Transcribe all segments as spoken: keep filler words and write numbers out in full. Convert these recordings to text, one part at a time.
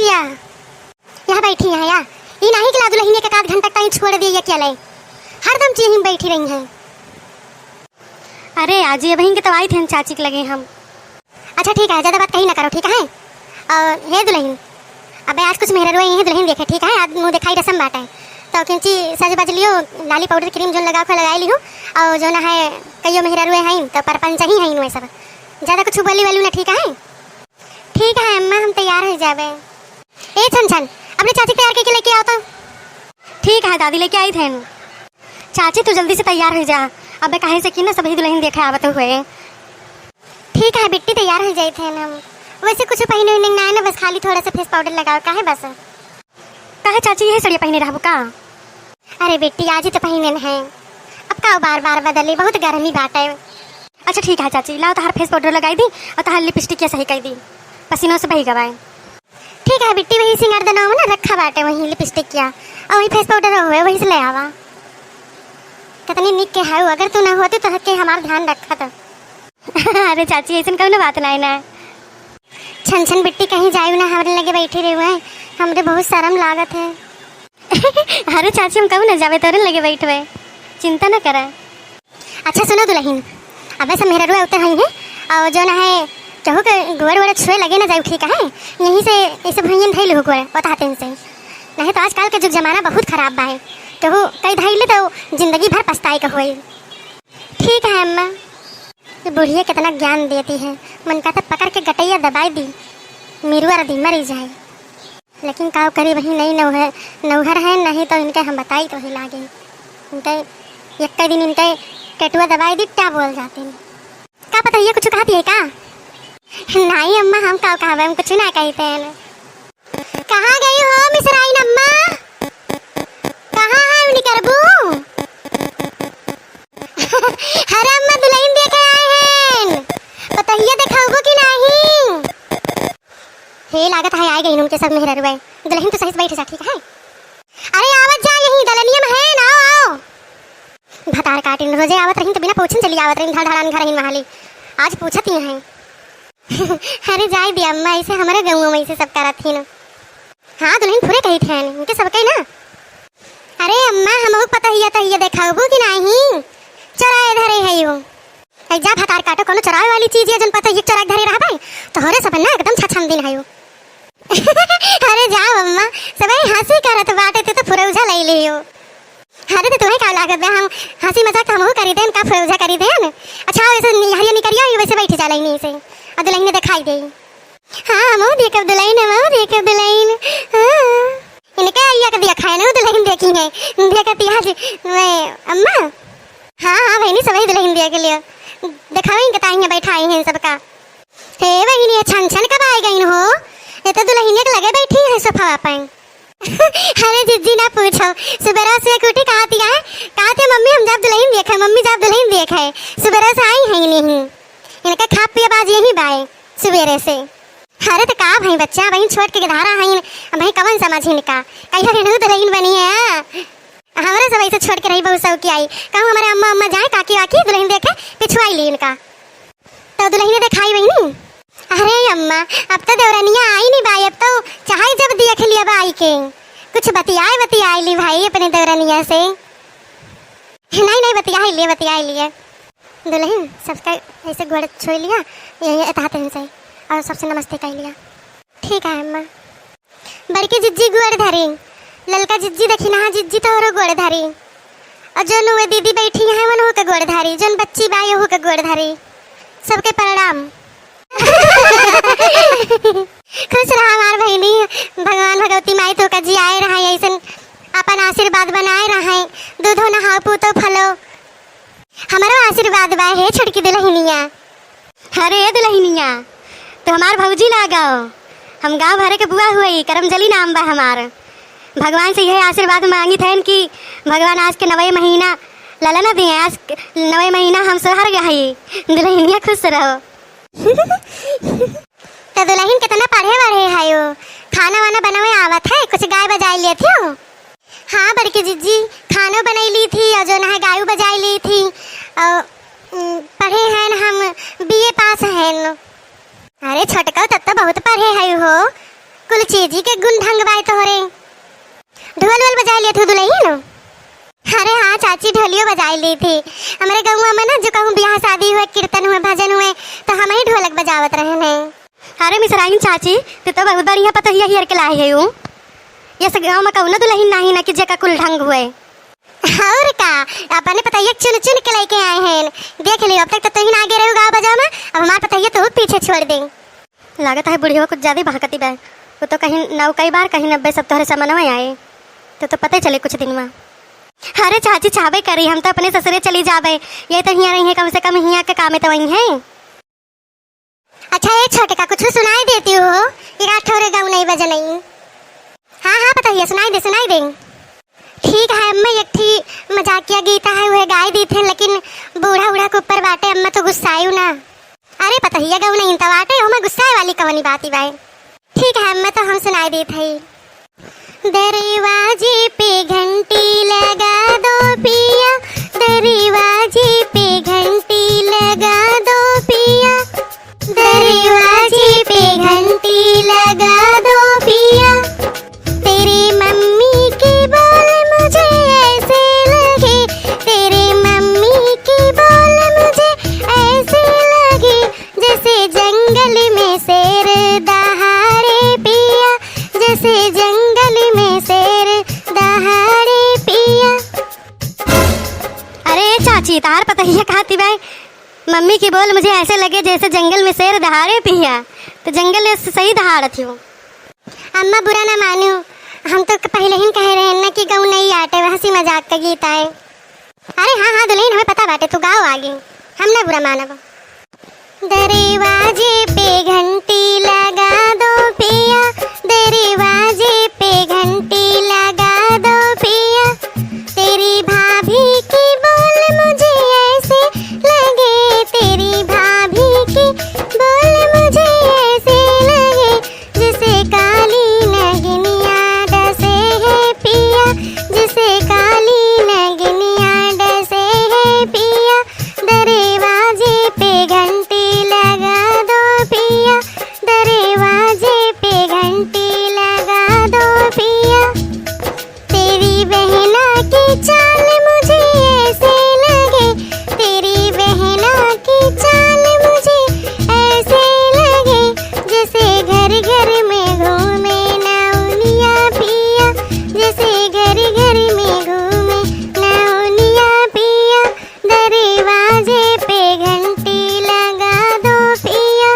या, यहाँ बैठी हैं या? ई नाही कि ला दुलहिनिया के आध घंटा तक ताईं छोड़ दिए अकेले, हरदम चीही में बैठी रही हैं। अरे आजी, अबहिन के तो आई थे चाची के लगे हम। अच्छा ठीक है, ज्यादा बात कहीं ना करो, ठीक है? और हे दुलहिन, अबे आज कुछ मेहरारू आई हैं दुलहिन देखे, ठीक है? आज मुँह देखाई रसम बाटे, तो किंची सज बज लियो, लाली पाउडर क्रीम जोन लगावे के लगाई लियो, और जोन है कइयो मेहरारू हैं तो परपंच ही हैं इनमें सब, ज्यादा कुछ बोली वाली ना, ठीक है? ठीक है अम्मा, हम तैयार हो जाबे। ए छन छन, अपने चाची के तैयार करके लेके आओ तो। ठीक है दादी, लेके आई थे हम। चाची तू जल्दी से तैयार हो जा, अबे काहे से कि ना सभी दुलहिन देखे आवत हुए। ठीक है बिट्टी, तैयार हो जाई थे हम। वैसे कुछ पहिने उहिने ना है ना, बस खाली थोड़ा सा फेस पाउडर लगाओ, काहे बस। काहे चाची, यही सड़िया पहिने रहबू का? अरे बेटी, आज ही तो पहिने हैं, अब का बार बार बदली, बहुत गर्मी बाटे। अच्छा ठीक है चाची, लाओ तहार फेस पाउडर लगाई दी और तहार लिपस्टिक के सही कर दी, पसीनों से बही गवाए। ठीक है बिट्टी, वही सिंगार दनवा में ना रखा बाटे, वही लिपस्टिक किया और वही फेस पाउडर हुए, वही से ले आवा। कितनी निक के है, अगर तू ना होती तो के हमार ध्यान रखत। अरे चाची, ऐसन कौनो बात नाई ना। छन छन बिट्टी, कहीं जायु ना, हमरे लगे बैठी रही है, हमरे बहुत शर्म लागत है। अरे चाची, हम कहूँ ना जाबे, तोरे लगे बैठबे, चिंता ना करे। अच्छा सुनो दुलहिन, अबे सब मेहररुआ उतर हई हैं, और जो ना है केहू के गोड़ वोड़ छुए लगे ना जायु, ठीक है? यहीं से ऐसे भुइयन धई लुहु गोड़, बताते हैं से। नहीं तो आजकल के जुग जमाना बहुत खराब बा है, केहू कई धई ले तो जिंदगी भर पछताए के होई। ठीक है अम्मा। ये बुढ़िया कितना ज्ञान देती है, मन का तो पकड़ के गटैया दबाई दी, मिरुआ रदी मरी जाए। लेकिन का करी, वही नई नौहर, नौहर है, नहीं तो इनके हम बताई तो ही लागे। इनके एक दिन इनके टेटुआ दबाई दी, क्या बोल जाते हैं। का पता ये कुछ कहती है का? नहीं अम्मा, हम का कहबे, हम कुछ ना कहते हैं। कहाँ गई हो मिसराइन अम्मा? कहाँ है उनकर बू? अरे अम्मा, दुलहिन देखे आए हैं, पतोहिया देखाउबो कि नहीं? हे, लागत है आ गई उनके सब मेहररुआ। दुलहिन तो सही से बैठ जा, ठीक है? अरे आवत जा, यहीं दलनिया में है ना, आओ, आओ। भतार काटिन रोजे आवत रहिन तो बिना पूछन चली आवत रहिन, धड़ धड़ान घर ही महाली। आज पूछत ही हैं। अरे जाए दिया अम्मा, ऐसे हमारे गाँव में ऐसे सब करत ही ना। हाँ दुलहिन, फुरे कही थे इनके सबके ना। अरे अम्मा, हमहू पतोहिया तोहिया देखाउबू कि नाही? चोराए धरे है यो। ऐ जा भतार काटो, कोनो चोरावे वाली चीज या जन पतोहिया चोरा के धरे रहबे, तोहरे सब ना एकदम छछन दिन है यो। अरे जाओ अम्मा, सबे हँसी करत बाटे, ते तो फुरौझा लई लियो। अरे तो तुम्हें का लागत बा, हम हँसी मजाक तो हमहू करी देन, का फुरौझा करी देन। अच्छा आओ, ऐसे निहरिया निकरिया, वैसे बैठी जा लाइन से, और दुलहिन देखाई दे। हाँ, हमहू देखब दुलहिन, हमहू देखब दुलहिन। हाँ। इनके अइया के दिया खाए ना, दुलहिन देखी है। देखती आज मैं, अम्मा। हाँ, हाँ, बहिनी, सबही दुलहिन देख लियो। देखावे इनके ताई हैं, बैठाई हैं सबका। हे बहिनी, ये छन छन कब आए गईन हो? ये तो दुलहिनिया के लगे बैठी हैं सोफा पे। अरे जिज्जी ना पूछो, सुबेरा से एक उठी कहा दिया है, कहा थे मम्मी हम जाब दुलहिन देखे, मम्मी जाब दुलहिन देखे। सुबेरा से आई हैं नहीं। इनका खा पिया बाज यही बाए सुबेरे से। अरे तो का भई बच्चा, बहिन छोट के गधारा हईन, भई कवन समझ इनका, कहिया रेणु दुलहिन बनी है। हमरा सब ऐसे छोट के रही बहुत शौकी आई, कहूँ हमारे अम्मा अम्मा जाए काकी वाकी दुलहिन देखे पिछुआई ली इनका। तो दुलहिन देखाई बहिनी। अरे अम्मा, अब तो देवरनिया आई नहीं बाई, अब तो चाहे जब देख लिया बाई के, कुछ बतियाए बतियाए ली भाई अपने देवरनिया से। नहीं नहीं, बतियाए लिए, बतियाए लिए। दुलहिन, सबका ऐसे गोड़ छुई लिया, ये, ये एतहा तेन से, और सबसे नमस्ते कइ लिया। ठीक है अम्मा। बड़की जिज्जी गोड़ धरी, ललका जिज्जी, दखिनहा जिज्जी तोहरो गोड़ धरी, और जौन उहे दीदी बैठी हैं वनहू के गोड़ धरी, जौन बच्ची बा यहू के गोड़ धरी, सबके प्रणाम। खुश रहा हमार बहिनी, भगवान भगवती माई तोहका जियाए रहे, ऐसन अपन आशीर्वाद बनाए रहे, दूधो नहाओ पूतो फलो। हमरो आशीर्वाद बा हे छोटकी दुलहिनिया। अरे ए दुलहिनिया, तू हमार भौजी लागो, हम गाँव भरे के बुआ हुई, करमजली नाम बा हमार। भगवान से यह आशीर्वाद मांगी थैन कि भगवान आज के नवे महीना ललन दिए, आज के नवे महीना हम सोहर गई। दुलहिनिया खुश रहो। तो दुलहिन कितना पढ़े वढ़े है यो, खाना वाना बनावे आवत है, कुछ गाय बजाए लेती हो? हाँ बड़की जिज्जी, खानो बनाई ली थी और जो ना है गायू बजाई ली थी और, उम, पढ़े हैं हम, बीए पास हैं। अरे छोटका, तब तो बहुत पढ़े है हो। कुल चीज ही के गुण ढंग बाय तोहरे। ढोल वोल बजाए लेत हो दुलहिन? अरे हाँ चाची, ढोलियो बजाए लेत ही। हमरे गउँवा में ना जो कहूँ बियाह शादी हुए, कीर्तन हुए, भजन हुए, तो हमही ढोलक बजावत रहन है। अरे मिसराइन चाची, तू तो बहुत बढ़िया पतोहिया हियर के लाए है। ये से गाँव में कउनो दुलहिन नाही ना कि जेका कुल ढंग हुए। और का, अपने पतोहिया चुन चुन के लेके आए हैं। देख लियो, अब तक तो तुहिन आगे रहू गाँव बजाव में, अब हमार पतोहिया तो पीछे छोड़ दे। लागत है बुढ़िया कुछ ज्यादा ही बहकती बा। वो तो कहीं नौ कई बार कहीं नब्बे सब तोहरे समनवा आए, तो तो पता ही चले कुछ दिन में। अरे चाची, चाहबे करी हम तो अपने ससुरे चली जाबे, ये तो हियाँ रही है, कम से कम हियाँ के कामे तो वही है। अच्छा ये छोटका, कुछ सुनाई देती हो? ये रात ठौरे गाँव नहीं बजनई। हाँ हाँ पतोहिया, सुनाई दे, सुनाई दे। ठीक है अम्मा, एक ठी मजाकिया गीत है, वह गाय दी थे, लेकिन बूढ़ा बूढ़ा के ऊपर बाटे, अम्मा तो गुस्सायु ना। अरे पतोहिया, गउ नहीं तो बाटे, ओमा गुस्साए वाली कवनी बात ही बाय। ठीक है अम्मा, तो हम सुनाई देत है। दरवाजे पे घंटी लगा दो पिया, दरवाजे पे घंटी लगा दो पिया, दरवाजे पे घंटी लगा दो पिया। तेरी मम्मी के बोल मुझे ऐसे लगे, तेरी मम्मी के बोल मुझे ऐसे लगे, जैसे जंगल में शेर दहाड़े पिया, जैसे जंगल में शेर दहाड़े पिया। अरे चाची, तार पतोहिया कहती बाय, मम्मी की बोल मुझे ऐसे लगे जैसे जंगल में शेर दहाड़े पिया, तो जंगल में सही दहाड़त हो। अम्मा बुरा ना मानू, हम तो पहिले ही कहे रहे ना कि गउ नहीं आटे, हँसी मजाक का गीत आए। अरे हाँ हाँ दुलहिन, हमें पता बाटे तू गाओ आगे, हम ना बुरा मानब। दरवाजे पे घंटी लगा दो पिया, दरवाजे पे घंटी लगा दो पिया। तेरी भाभी की बोल मुझे ऐसे लगे, तेरी भाभी की बोल मुझे ऐसे लगे, जैसे काली नगिनिया डसे है पिया, जैसे काली नगिनिया डसे है पिया। दरवाजे पे घंटी लगा दो पिया, दरवाजे पे घंटी लगा दो पिया। तेरी बहना की चाल मुझे ऐसे लगे, तेरी बहना की चाल मुझे ऐसे लगे, जैसे घर घर में घूमे नौनिया पिया, जैसे घर घर में घूमे नौनिया पिया। दरवाजे पे घंटी लगा दो पिया,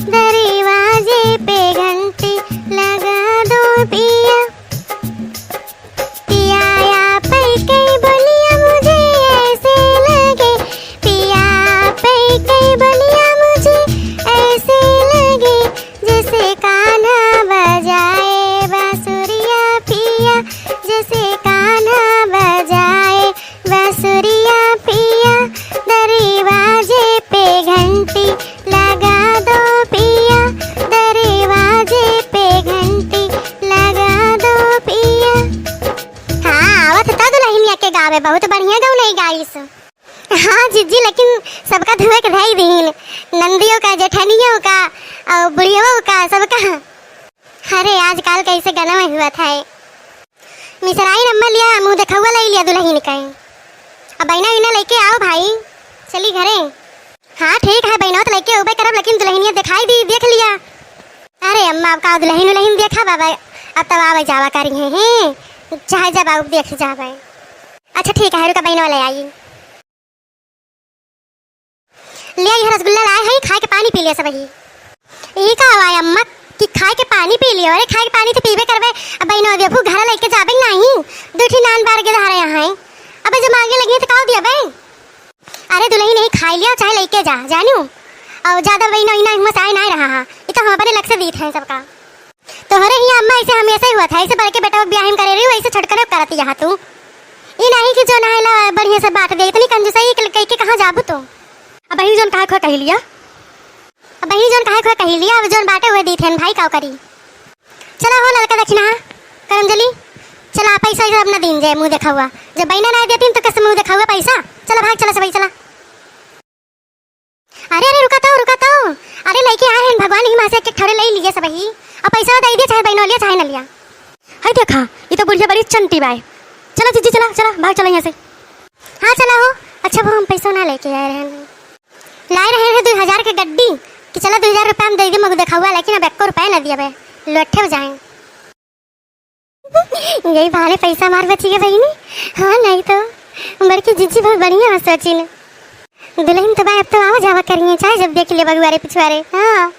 दरवाजे पे घंटी लगा दो पिया। पिया आपै कई बोलिया मुझे ऐसे लगे, पिया आपै कई बोलिया मुझे ऐसे लगे, जैसे कान्हा बजाए बांसुरिया पिया, जैसे कान्हा बजाए बांसुरिया पिया। दरवाजे पे घंटी लगा दो पिया, दरवाजे पे घंटी लगा दो पिया। हाँ, आवत त दुलहिनिया के गावे, बहुत बढ़िया गउनई गाइस। हाँ जिज्जी, लेकिन सबका धोए के धई दीन, नंदियो का, जेठनियो का, और बुढ़ियो का, सबका। अरे आजकल कैसे गनवा हुआ था। मिसराइन अम्मा लिया मुँह देखउआ लइ लिया दुलहिन के। अब बहिना इन्हें लइके आओ भाई, चली घरे। हाँ ठीक है बहिना, तो लइके अउबे करब, लेकिन दुलहिनिया देखाई दी, देख लिया। अरे अम्मा, अब का दुलहिन उलहिन देखा बाबा, अब तब आवे जावा करी है, हैं? चाहे जब आउब देख जावे। अच्छा ठीक है, रुका बहिनवा ले आई। ले आई है रसगुल्ला लाए है, खाए के पानी पी लिया सबही। ई का हवा है अम्मा कि खाए के पानी पी लियो? अरे खाए के पानी तो पीबे करबे। अब बहिनो देखू घर लइके जाबे नहीं, दू ठी नान बार के धारे यहाँ है। अब जब मांगे लगी तो का दिया बे? अरे दुलही नहीं खाई लिया चाहे लइके जा, जानू। और ज्यादा बहिनो इना हिम्मत आए ना रहा है, ये तो हम अपने लग से दीत हैं सबका। तोहरे हियाँ अम्मा ऐसे हमेशा ही हुआ था, ऐसे बड़के बेटा को ब्याह करे रही, वैसे छोटकने को करत यहाँ तू। ई नहीं कि जो नहाइला बढ़िया से बात दे, इतनी कंजूसई के कह के कहाँ जाबू तू? अब बहिन जोन कहा खोए कही लिया। अब बहिन जोन कहा खोए कही लिया, अब जोन बाटे हुए दी थे भाई काव करी। चला हो ललका दक्षिणा, करम जली, चला पैसा इधर अपना दीन जाए मुँह देखा हुआ। जब बहिना ना देती तो कैसे मुँह देखा हुआ पैसा? चला भाग, चला सब चला। अरे, अरे, रुका तो, रुका तो। अरे, लइके आए हैं भगवान, ही माँ से एक एक ठौरे लइ लिया सबही। अब पैसा दइ दिया, चाहे बहिनो लिया, चाहे न लिया। हई देखा, ई तो बुढ़िया बड़ी चंटी बाय। चला जीजी, चला, चला, भाग चला यहाँ से। हाँ, चला हो। अच्छा, वो हम पैसा ना लेके आए रहे हैं। लाए रहे हैं दुइ हजार के गड्डी कि चला दुइ हजार रुपया हम दइ दे मगु देखउआ, लेकिन अब एक्को रुपया ना दिया बे। लोठे हो जाए। यही बहाने पैसा मार बची के बहिनी। हाँ, नहीं तो बड़की जीजी बहुत बढ़िया सोची ने। दुलहिन तो बा, अब तो आवा जावा करिए, चाहे जब देख ले बगुआरे पिछुआरे। हाँ।